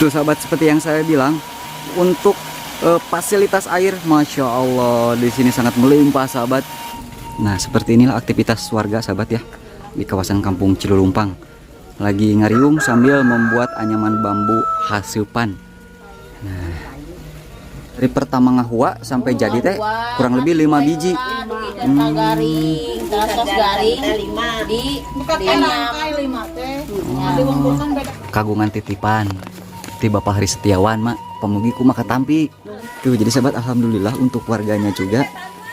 Tuh sahabat, seperti yang saya bilang, untuk fasilitas air, masya Allah, di sini sangat melimpah sahabat. Nah, seperti inilah aktivitas warga sahabat ya di kawasan Kampung Cilulumpang. Lagi ngariung sambil membuat anyaman bambu haseupan. Nah, dari pertama ngahua sampai jadi teh kurang lebih 5 biji. Garing, terus garing di lima teh. Kagungan titipan ti Bapak Hari Setiawan mak pamugi kumaha katampi. Tuh, jadi sahabat, alhamdulillah untuk warganya juga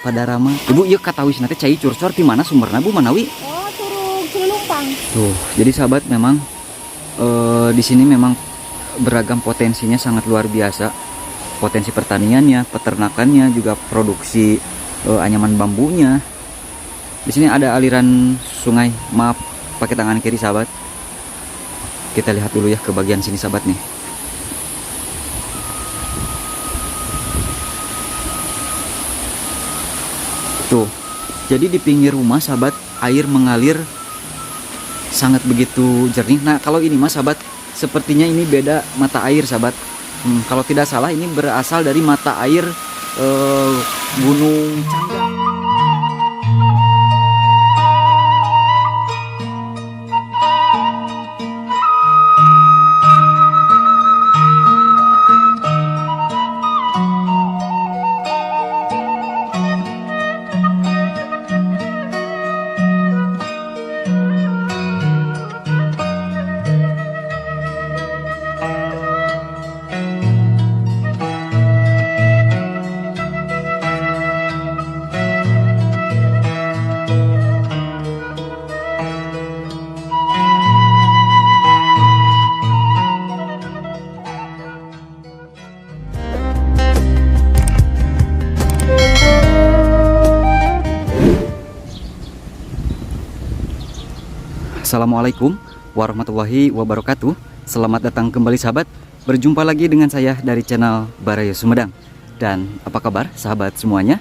pada ramah. Ibu, ieu katawisna teh cai curcor ti mana sumberna, Bu, manawi? Oh, Curug Cilulumpang. Tuh, jadi sahabat, memang di sini memang beragam potensinya, sangat luar biasa. Potensi pertaniannya, peternakannya, juga produksi anyaman bambunya. Di sini ada aliran sungai. Maaf, pakai tangan kiri sahabat. Kita lihat dulu ya ke bagian sini sahabat nih. Tuh. Jadi di pinggir rumah sahabat, air mengalir sangat begitu jernih. Nah, kalau ini mas sahabat, sepertinya ini beda mata air sahabat. Kalau tidak salah ini berasal dari mata air Gunung Canggah. Assalamualaikum warahmatullahi wabarakatuh. Selamat datang kembali sahabat. Berjumpa lagi dengan saya dari channel Baraya Sumedang. Dan apa kabar sahabat semuanya?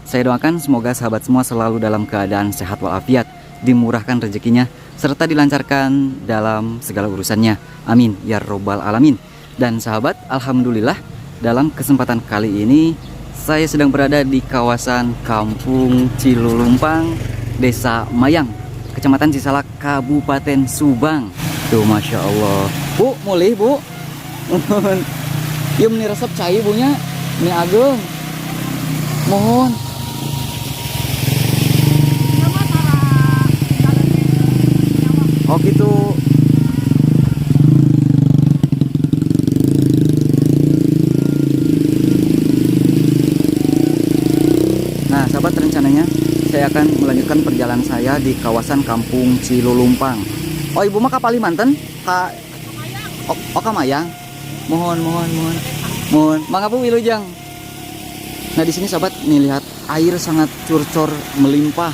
Saya doakan semoga sahabat semua selalu dalam keadaan sehat walafiat, dimurahkan rezekinya, serta dilancarkan dalam segala urusannya. Amin ya robbal alamin. Dan sahabat, alhamdulillah dalam kesempatan kali ini saya sedang berada di kawasan Kampung Cilulumpang, Desa Mayang, Kecamatan Cisalak, Kabupaten Subang. Tuh, masya Allah. Bu, mulih bu. Ieu meni resep cai Bu nya. Meni ageng. Mohon. Oh gitu. Nah, sahabat, rencananya saya akan melanjutkan perjalanan saya di kawasan Kampung Cilulumpang. Oh, ibu mah ka Palimanten? Ka Oh, oh ka Mayang. Mohon, mohon, mohon. Mohon. Mangga Bu, wilujeng. Nah, di sini sahabat nih, lihat air sangat curcor melimpah.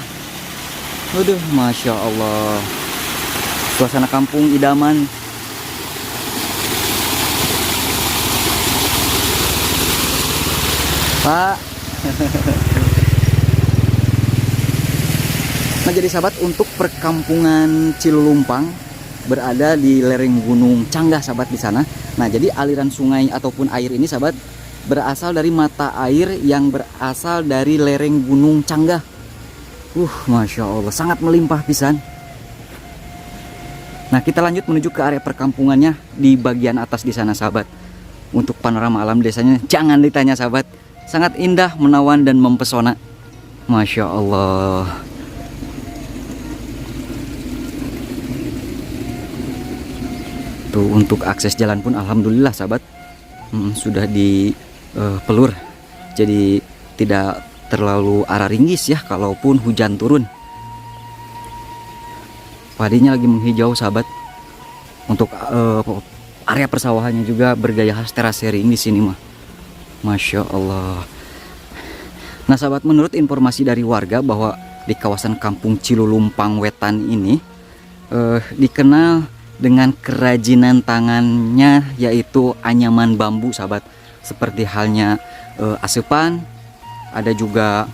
Waduh, masya Allah. Suasana kampung idaman. Pak. Nah, jadi sahabat, untuk perkampungan Cilulumpang berada di lereng Gunung Canggah sahabat di sana. Nah, jadi aliran sungai ataupun air ini sahabat berasal dari mata air yang berasal dari lereng Gunung Canggah. Masya Allah, sangat melimpah pisan. Nah, kita lanjut menuju ke area perkampungannya di bagian atas di sana sahabat. Untuk panorama alam desanya jangan ditanya sahabat, sangat indah, menawan dan mempesona. Masya Allah. Tuh, untuk akses jalan pun alhamdulillah sahabat, sudah di pelur, jadi tidak terlalu araringgis ya kalaupun hujan turun. Padinya lagi menghijau sahabat. Untuk area persawahannya juga bergaya khas terasering di sini mah. Masya Allah. Nah sahabat, menurut informasi dari warga bahwa di kawasan Kampung Cilulumpang Wetan ini dikenal dengan kerajinan tangannya, yaitu anyaman bambu sahabat, seperti halnya aseupan, ada juga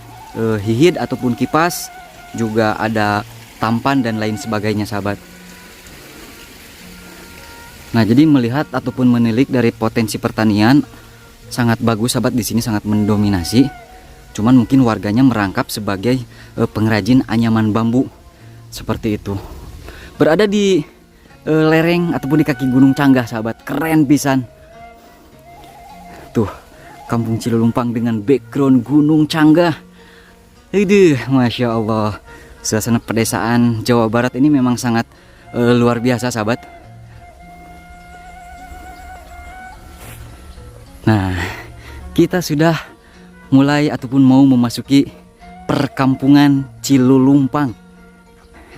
hihid ataupun kipas, juga ada tampan dan lain sebagainya sahabat. Nah, jadi melihat ataupun menilik dari potensi pertanian sangat bagus, sahabat, di sini sangat mendominasi. Cuman mungkin warganya merangkap sebagai pengrajin anyaman bambu seperti itu. Berada di lereng ataupun di kaki Gunung Canggah, sahabat. Keren pisan. Tuh, Kampung Cilulumpang dengan background Gunung Canggah. Aduh, Masya Allah. Suasana pedesaan Jawa Barat ini memang sangat luar biasa, sahabat. Nah, kita sudah mulai ataupun mau memasuki perkampungan Cilulumpang.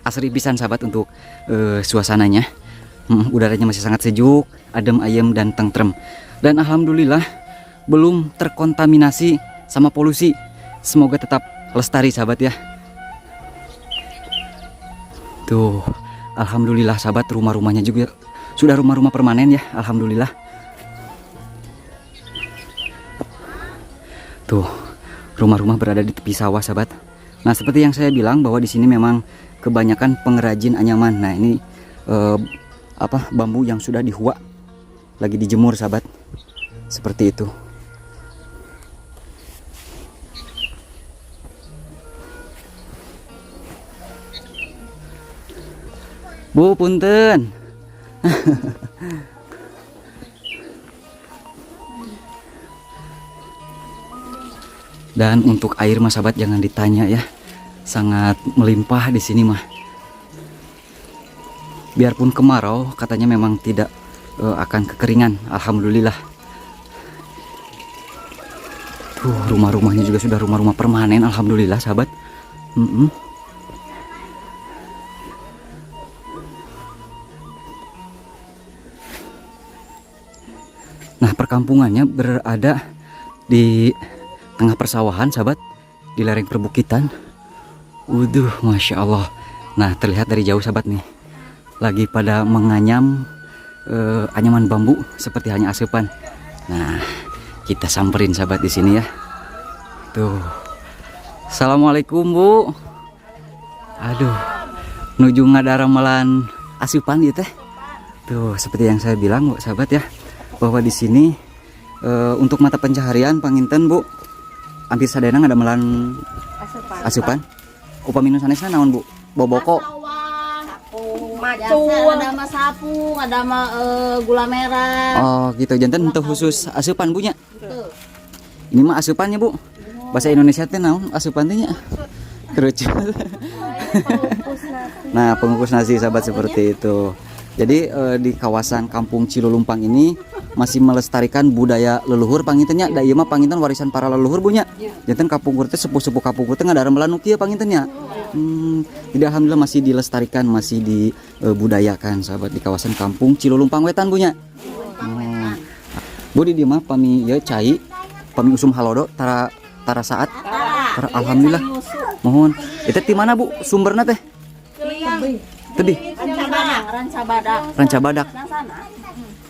Asri pisan, sahabat, untuk suasananya. Udaranya masih sangat sejuk, adem ayem dan tentrem. Dan alhamdulillah belum terkontaminasi sama polusi. Semoga tetap lestari, sahabat, ya. Tuh, alhamdulillah, sahabat, rumah-rumahnya juga sudah rumah-rumah permanen ya, alhamdulillah. Tuh, rumah-rumah berada di tepi sawah, sahabat. Nah, seperti yang saya bilang bahwa di sini memang kebanyakan pengrajin anyaman. Nah, ini apa, bambu yang sudah dihua lagi dijemur, sahabat. Seperti itu. Bu, punten. Dan untuk air mah, sahabat, jangan ditanya ya. Sangat melimpah di sini mah. Biarpun kemarau katanya memang tidak akan kekeringan. Alhamdulillah. Tuh, rumah-rumahnya juga sudah rumah-rumah permanen, alhamdulillah, sahabat. Nah, perkampungannya berada di tengah persawahan, sahabat, di lereng perbukitan. Waduh, masya Allah. Nah, terlihat dari jauh, sahabat, nih, lagi pada menganyam anyaman bambu seperti hanya aseupan. Nah, kita samperin, sahabat, di sini ya. Tuh. Assalamualaikum, Bu. Aduh, nuju ngadamelan aseupan gitu teh. Tuh, seperti yang saya bilang, Bu, sahabat ya, bahwa di sini untuk mata pencaharian panginten, Bu, hampir sadayana ngadamelan asupan. Upami nu sanesna naon, Bu? Boboko. Sawah. Macul. Ada mah sapu, ada mah gula merah. Oh, gitu. Janten untuk khusus asupan, Bu, nya. Gitu. Ini mah asupannya, Bu. Bahasa Indonesia teh naon asupan teh nya? Kerucut. Nah, pengukus nasi, sahabat, seperti itu. Jadi di kawasan Kampung Cilulumpang ini masih melestarikan budaya leluhur panginten nya. Da ieu mah panginten warisan para leluhur, Bu, nya. Janten kapungkur teh sepuh-sepuh kapungkur teh ngadamelan nu kieu panginten nya. Jadi alhamdulillah masih dilestarikan, masih dibudayakan, sahabat, di kawasan Kampung Cilulumpang Wetan, Bu, nya. Bu, di dieu mah pami ieu cai, pami usum halodo tara tara saat tara, alhamdulillah. Mohon. Itu di mana, Bu, sumberna teh? Tebih. Rancabadak, Rancabadak. Rancabadak. Nang sana.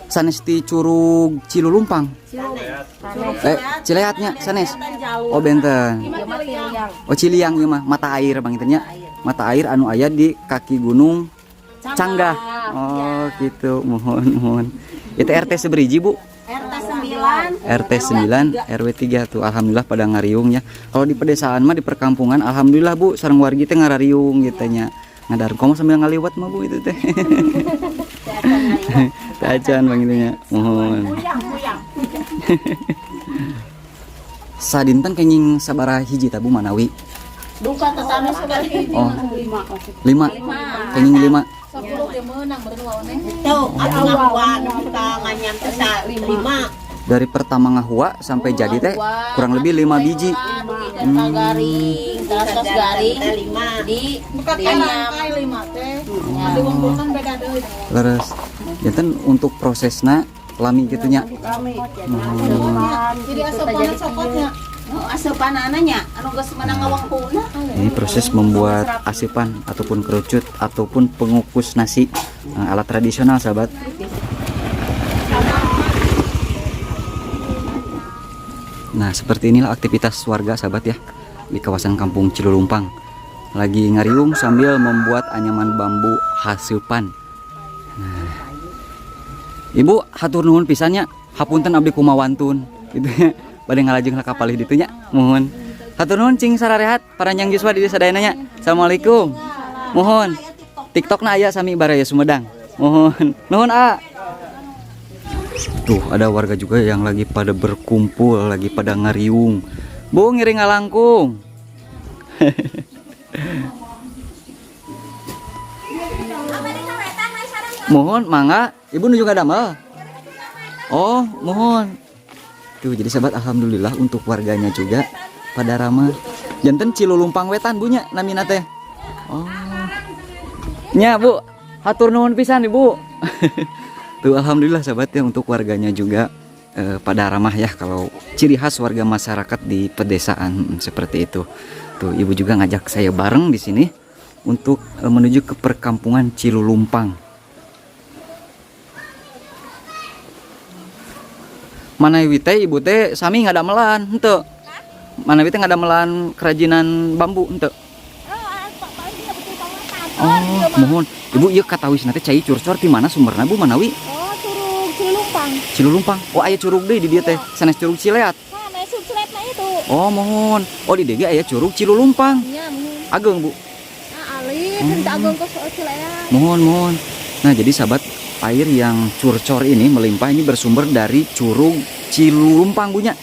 Sanes di Curug Cilulumpang. Eh, Cileatnya sanes. Oh, benten. Oh, Ciliang ieu mah mata air bang nya. Mata air anu aya di kaki Gunung Canggah. Oh, gitu. Mohon, mohon. Itu RT seberiji, Bu? RT 9. RT 9 RW 3 tuh, alhamdulillah pada ngariung ya. Kalau di pedesaan mah, di perkampungan, alhamdulillah, Bu, sareng wargi teh ngarariung gitu nya. Ngadar komo sambil ngaliwat mah, Bu, itu teh. Teh acan bang itu nya. Mohon. Sadinten kenging sabaraha hiji ta, Bu, manawi? Duka tetangga sekali. Oh. Lima. Kenging lima. 10 ge meunang meureun waone. Tuh, atuh ngahua ka nganyam teh lima. Dari pertama ngahua sampai jadi teh kurang lebih lima biji. Garing, terus garing lima di Bukan rangkai lima teh. Diwungkulkan beda deui. Leres. Janten untuk prosesna lami gitu nya. Jadi asupan cokotnya. Oh, asupanana nya anu geus menang ngawangkuna. Ini proses membuat asipan ataupun kerucut ataupun pengukus nasi. Nah, alat tradisional, sahabat. Nah, seperti inilah aktivitas warga, sahabat ya, di kawasan Kampung Cilulumpang. Lagi ngariung sambil membuat anyaman bambu hasupan. Nah. Ibu hatur nuhun pisan nya, hapunten abdi kumawantun gitu nya. Bade ngalajeng ka palih ditu nya. Muhun. Hatur nuhun cing sararehat paranjang yuswa di sadayana nya. Assalamualaikum. Muhun. TikTokna aya sami Baraya Sumedang. Muhun. Nuhun a. Tuh ada warga juga yang lagi pada berkumpul, lagi pada ngariung. Bu ngiring ngalangkung. Mohon mangga, ibu nuju ngadamel. Oh, mohon. Tuh jadi sahabat alhamdulillah untuk warganya juga pada ramah. Janten Cilulumpang Wetan Bu nya namina teh. Oh. Nya Bu, hatur nuhun pisan Ibu. Tuh alhamdulillah sahabat ya untuk warganya juga pada ramah ya, kalau ciri khas warga masyarakat di pedesaan seperti itu. Tuh ibu juga ngajak saya bareng di sini untuk menuju ke perkampungan Cilulumpang. Manawi teh ibu teh sami ngadamelan henteu? Manawi teh ngadamelan kerajinan bambu henteu? Oh, mohon. Ibu ieu katawisna teh cai curcor ti mana sumberna Bu manawi? Oh, curug Cilulumpang. Cilulumpang. Oh, aya curug deui di dieu teh. Sanes curug Cileat. Sanes curug Cileat mah itu. Oh, mohon. Oh, di dieu ge aya curug Cilulumpang. Iya, mohon. Ageng, Bu. Nah, alit, henteu ageng ke Cileat. Mohon, mohon. Nah, jadi sahabat, air yang curcor ini melimpah ini bersumber dari curug Cilulumpang Bu nya.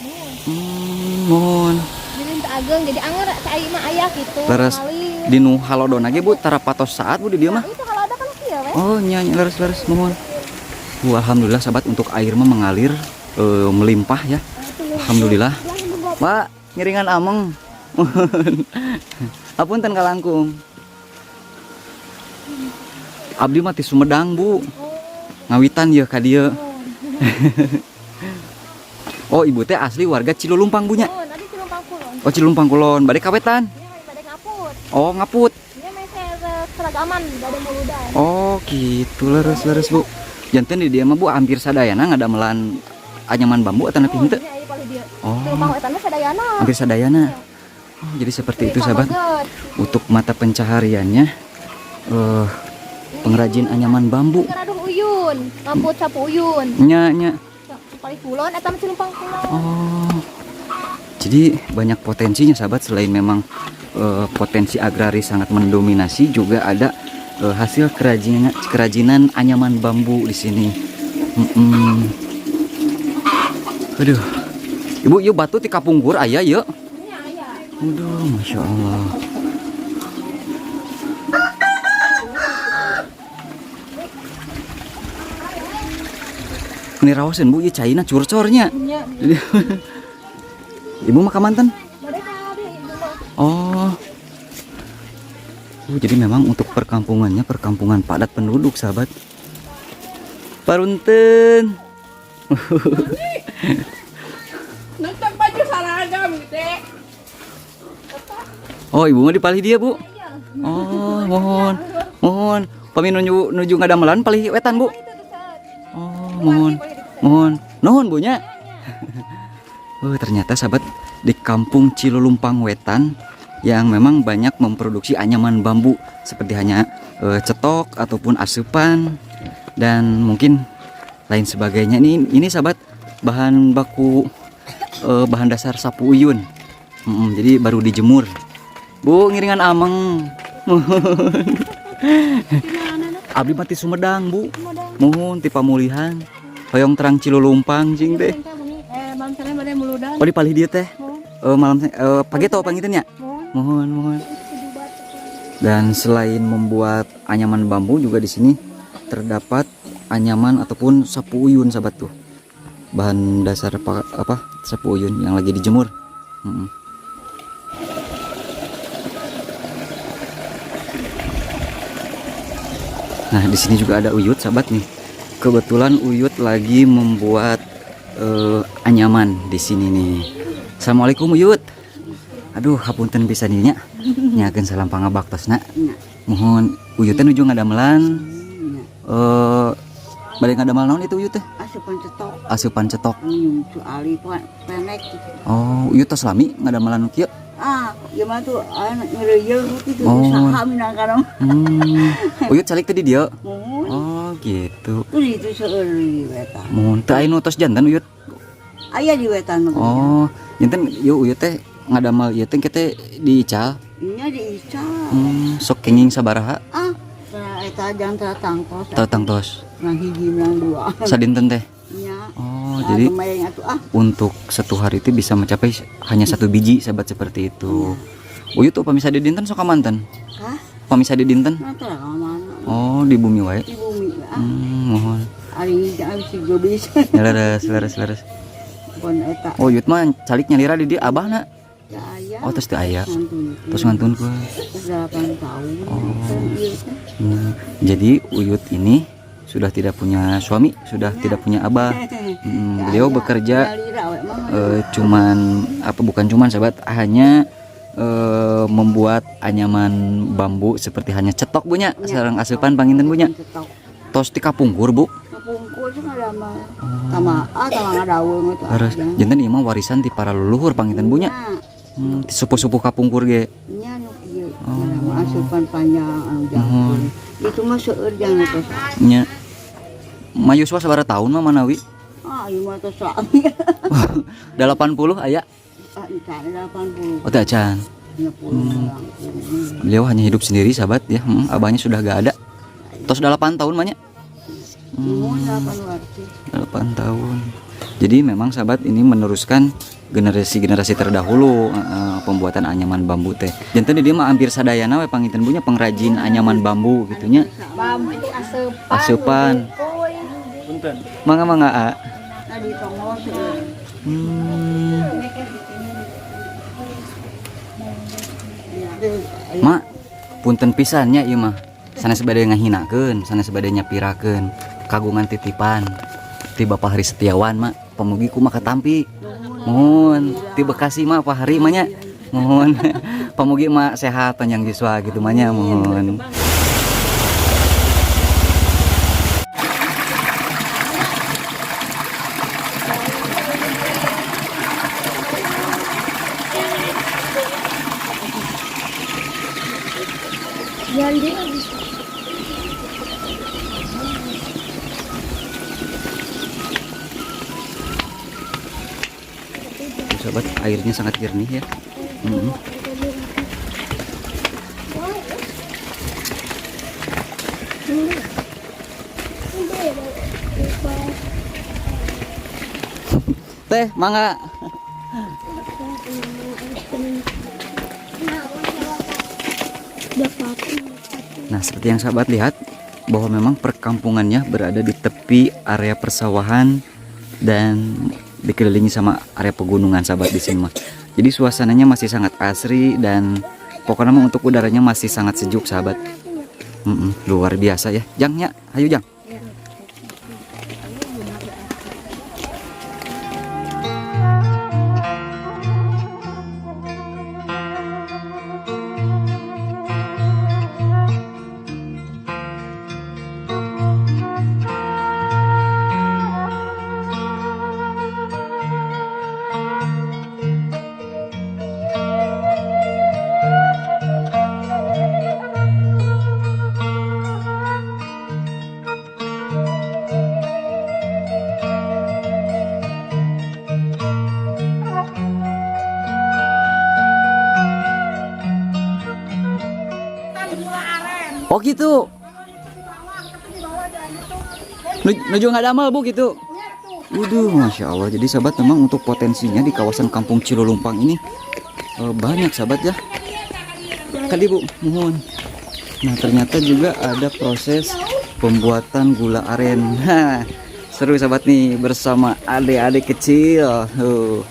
Mohon. Jadi henteu ageng, jadi anger cai mah aya gitu. Leres. Dinu halodona ge Bu tara patos saat Bu di dieu mah. Nah, itu halodo kan kieu we. Oh, nya nya leres leres mohon. Bu, alhamdulillah sahabat untuk air mah mengalir melimpah ya. Alhamdulillah. Pak, ngiringan ameng. Apunten kalangkung. Abdi mah ti Sumedang, Bu. Ngawitan ya ka dieu. Oh, ibu teh asli warga Cilulumpang Bu nya. Oh, tadi Cilulumpang Kulon. Oh, Cilulumpang Kulon. Bade ka wetan. Iya, bade ngaput. Oh, ngaput. Iya, meser seragaman bade muludan. Oh, gitu leres leres Bu. Janten di dieu mah Bu hampir sadayana ngadamelan anyaman bambu atau nepi henteu? Iya, paling dieu. Oh. Cilulumpang wetan mah sadayana. Hampir sadayana. Oh, jadi seperti itu sahabat. Untuk mata pencahariannya pengrajin anyaman bambu. Ngaraduh uyun, ngaput sapu uyun. Nya nya. Paling kulon eta mah Cilulumpang Kulon. Oh. Jadi banyak potensinya sahabat, selain memang potensi agraris sangat mendominasi, juga ada hasil kerajinan anyaman bambu di sini. Aduh. Ibu, yuk batu ti kapungkur aya yuk. Aduh, masya Allah. Ini rawasen Bu, ieu caina curcornya. Ibu mah ka manten? Oh. Jadi memang untuk perkampungannya perkampungan padat penduduk sahabat. Parunten. Nonton baju seragam gitu. Oh, ibu mah di palih dia, Bu. Oh, mohon. Mohon. Pami nuju ngadamelan palih wetan, Bu. Oh, mohon. Mohon. Nuhun, Bu nya. Oh, ternyata sahabat di kampung Cilulumpang Wetan yang memang banyak memproduksi anyaman bambu seperti hanya cetok ataupun asupan dan mungkin lain sebagainya. Ini sahabat bahan baku bahan dasar sapu uyun. Jadi baru dijemur. Bu, ngiringan ameng. Abdi mati Sumedang, Bu. Muhun ti pamulihan. Hoyong terang Cilulumpang cing teh. Oh, di palih dieu teh. Malam pagi tau panggilin ya? Mohon, mohon. Dan selain membuat anyaman bambu juga di sini terdapat anyaman ataupun sapu uyun sahabat tuh. Bahan dasar apa? Sapu uyun yang lagi dijemur. Nah, di sini juga ada Uyut sahabat nih. Kebetulan Uyut lagi membuat anyaman di sini nih. Assalamualaikum Uyut. Aduh, hapunten pisan ieu nya. Nyakeun salam pangabaktosna. Mohon Uyut teh nuju ngadamelan. Bade ngadamel naon itu Uyut teh? Asupan cetok. Asupan cetok. Ali pendek. Oh, Uyut tos lami ngadamelan nu kieu? Ah, ieu mah tuh anak ngeureuyeuh kitu Oh. usaha minangka. Uyut calik teh di dieu. Muhun. Oh, Oh, gitu. Tuh di itu seueur di wetan. Mun teu aya nu tos janten, Uyut? Aya di wetan mah. Oh, janten ieu Uyut teh ngadamel ieu teh kita diical. Nya diical. Sok kenging sabaraha? Ah, tara eta jang tara tangtos. Teu tangtos. Menang hiji, menang dua. Sadinten teh. Nya. Oh, Ah, jadi lumayan atuh ah. untuk satu hari itu bisa mencapai hanya satu biji, sahabat, seperti itu. Uyut tuh pami sade dinten sok ka manten? Hah? Pami sade dinten? Nah, tara ka mana? Oh, di bumi wae. Di bumi ah. Mohon. Ari jangan si gobis. Ya, leres, leres, leres. Pon eta. Oh, Uyut mah calik nyalira di dieu abahna. Ya aya. Oh, terus teu aya. Ngantun. Terus ngantunkeun. Terus 8 tahun. Oh. Ieu teh. Jadi Uyut ini sudah tidak punya suami, sudah tidak punya abah. Beliau bekerja Nyalira we mah. Cuman apa, bukan cuman, sahabat, hanya membuat anyaman bambu seperti hanya cetok, Bu, nya, sareng asupan panginten, Bu, nya. Cetok. Tos ti kapungkur, Bu? Kapungkur sih ngadamel. Tama ah tama ngadaweung eta. Terus janten ieu mah warisan ti para leluhur panginten, Bu, nya. Ti sepuh-sepuh kapungkur ge. Nya nu kieu. Ngadamel asupan panjang anu jangkung. Itu mah seueur jang tos. Nya. Mayuswa sabaraha tahun mah manawi? Ah, ieu mah tos lami. 80 aya? Ah, encan 80. Oh, teu acan. 50 langkung. Beliau hanya hidup sendiri, sahabat, ya. Abahnya sudah gak ada. Tos 8 tahun mah nya. Mun 8 warti. 8 tahun. Jadi memang, sahabat, ini meneruskan generasi-generasi terdahulu, pembuatan anyaman bambu teh. Janten di dieu mah hampir sadayana we panginten, Bu, nya, pengrajin anyaman bambu gitu nya. Bambu itu asupan. Asupan. Kuy. Mangga, mangga, A. Nah, di tongol seueur. Mak, punten pisan nya ieu mah. Sanes bade ngahinakeun, sanes bade nyapirakeun. Kagungan titipan ti Bapak Hari Setiawan, Mak. Pamugi ku mah katampi. Mohon ti Bekasi mah Pak Hari mah nya. Mohon. Pamugi mah sehat panjang yuswa gitu mah nya, mohon. Tuh, sahabat, airnya sangat jernih ya. Teh, mangga. Nah, seperti yang sahabat lihat bahwa memang perkampungannya berada di tepi area persawahan dan dikelilingi sama area pegunungan, sahabat, di sini mah. Jadi suasananya masih sangat asri dan pokoknya mah untuk udaranya masih sangat sejuk, sahabat. Luar biasa ya. Jang nya, hayu Jang. Oh gitu. Nuju ngadamel, Bu, gitu. Waduh, masya Allah. Jadi sahabat, memang untuk potensinya di kawasan Kampung Cilulumpang ini banyak, sahabat, ya. Kali, Bu, mohon. Nah, ternyata juga ada proses pembuatan gula aren. Hah, seru sahabat nih bersama adik-adik kecil tuh,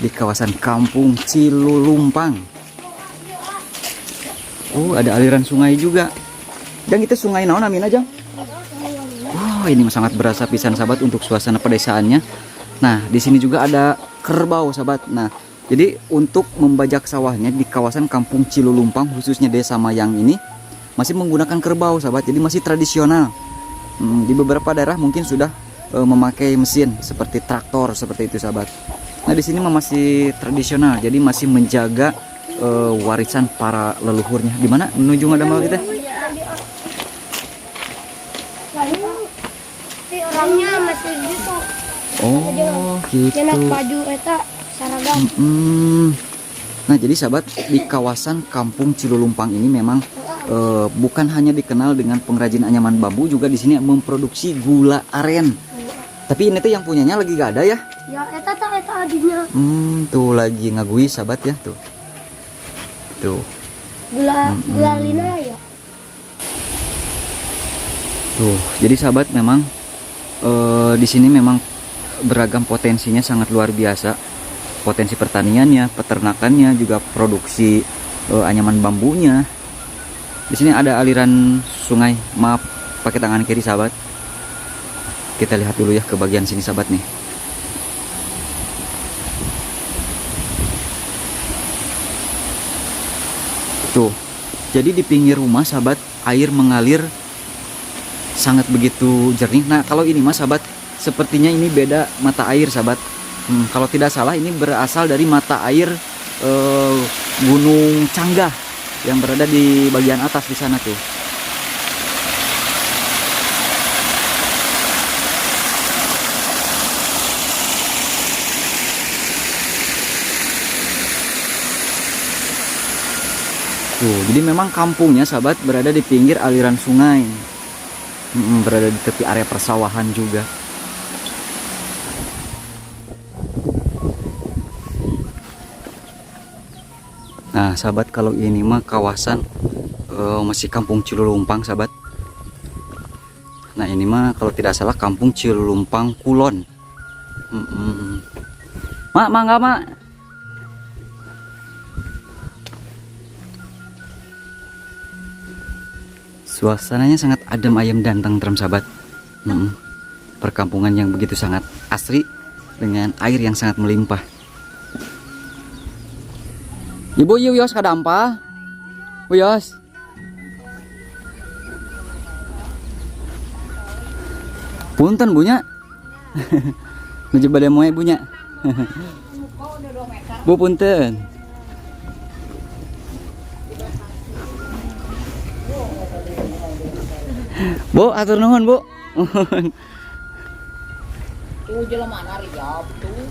di kawasan Kampung Cilulumpang. Oh, ada aliran sungai juga. Dan itu sungai naon namina, Jang? Wah, ini sangat berasa pisan, sahabat, untuk suasana pedesaannya. Nah, di sini juga ada kerbau, sahabat. Nah, jadi untuk membajak sawahnya di kawasan Kampung Cilulumpang khususnya Desa Mayang ini masih menggunakan kerbau, sahabat. Jadi masih tradisional. Di beberapa daerah mungkin sudah memakai mesin seperti traktor seperti itu, sahabat. Nah, di sini mah masih tradisional, jadi masih menjaga warisan para leluhurnya. Di mana menuju ngadamel kita? Orangnya masih gitu. Oh, gitu. Nyenak baju eta seragam. Nah, jadi sahabat, di kawasan Kampung Cilulumpang ini memang bukan hanya dikenal dengan pengrajin anyaman bambu, juga di sini memproduksi gula aren. Tapi ini tuh yang punyanya lagi gak ada ya? Ya eta tah eta adinya. Tuh lagi ngagui sahabat ya tuh. Tuh. Gula gula lina ya. Tuh, jadi sahabat memang di sini memang beragam potensinya sangat luar biasa. Potensi pertaniannya, peternakannya, juga produksi anyaman bambunya. Di sini ada aliran sungai. Maaf, pakai tangan kiri sahabat. Kita lihat dulu ya ke bagian sini sahabat nih. Tuh. Jadi di pinggir rumah sahabat, air mengalir sangat begitu jernih. Nah, kalau ini mas sahabat, sepertinya ini beda mata air sahabat. Kalau tidak salah ini berasal dari mata air eh, Gunung Canggah yang berada di bagian atas di sana tuh. Tuh, jadi memang kampungnya sahabat berada di pinggir aliran sungai. Berada di tepi area persawahan juga. Nah, sahabat, kalau ini mah kawasan masih Kampung Cilulumpang, sahabat. Nah, ini mah kalau tidak salah Kampung Cilulumpang Kulon. Mm-mm. Mak, mangga, Mak. Suasananya sangat adem ayem dan tentrem sahabat. Mm-mm. Perkampungan yang begitu sangat asri dengan air yang sangat melimpah. Ibu ieu wios kadampal. Wios. Punten bunya. Nuju bade moe bunya. Bu punten. Bu, atur nuhun, Bu. Tuh jelema mana riap tuh.